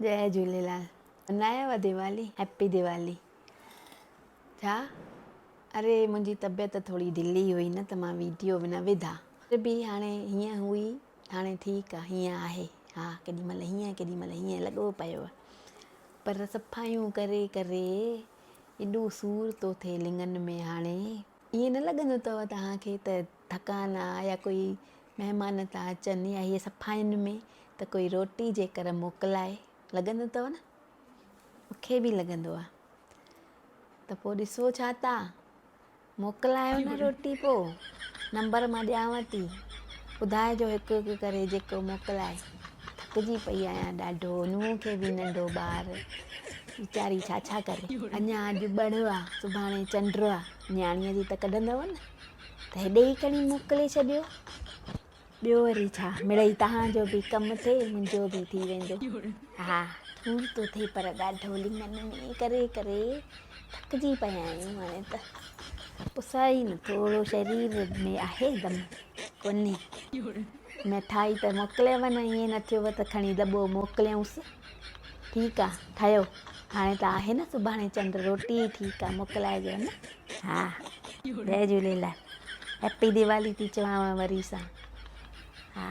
جئي جهوليلال منايو ديوالي هيپي ديوالي ڇا اري منهنجي طبيعت ٿوري ڍلي هئي نه ته مان ويڊيو به نه وڌا به هاڻي هيئن هئي هاڻي ٺيڪ آ هيئن آهي ها ڪيڏي مهل هيئن ڪيڏي مهل هيئن لڳو پيو آ پر صفايون ڪري ڪري ايڏو سور ٿو ٿئي لڱن ۾ هاڻي ائين نه لڳندو اٿو توهان کي ته ٿڪان آ يا ڪوئي مهمان ٿا اچن يا هيء صفاين ۾ ته ڪوئي روٽي جيڪر موڪلائي لڳندو اٿو نه مون کي به لڳندو آ ته پوء ڏسو ڇا ٿا موڪلايو نه روٽي پوء نمبر مان ڏيانو ٿي ٻڌائجو هڪ هڪ ڪري جيڪو موڪلائي ٿڪجي پئي آهيان ڏاڍو نونهن کي به ننڍو ٻار ويچاري ڇا ڇا ڪري اڃا اڄ ٻڙ آ سڀاڻي چنڊ آ نياڻيء جي ته ڪڍندؤ نه ته هيڏي ئي کڻي موڪلي ڇڏيو ٻيو وري ڇا مڙئي توهان جو به ڪم ٿئي منهنجو به ٿي ويندو. ها سور ٿو ٿئي پر ڏاڍو لڱن ۾ ڪري ڪري ٿڪجي پيا آهيون هاڻي ته پسائي ئي نٿو اهڙو شرير ۾ آهي دم ڪونهي. مٺائي ته موڪليو نه ائين نه ٿيو ته کڻي دٻو موڪليونس ٺيڪ آ ٺهيو هاڻي ته آهي نه سڀاڻي چنڊ روٽي ئي ٺيڪ آ موڪلائجو نه. ها جئي جهوليلال هيپي ديوالي ٿي چوانو وري سان ها.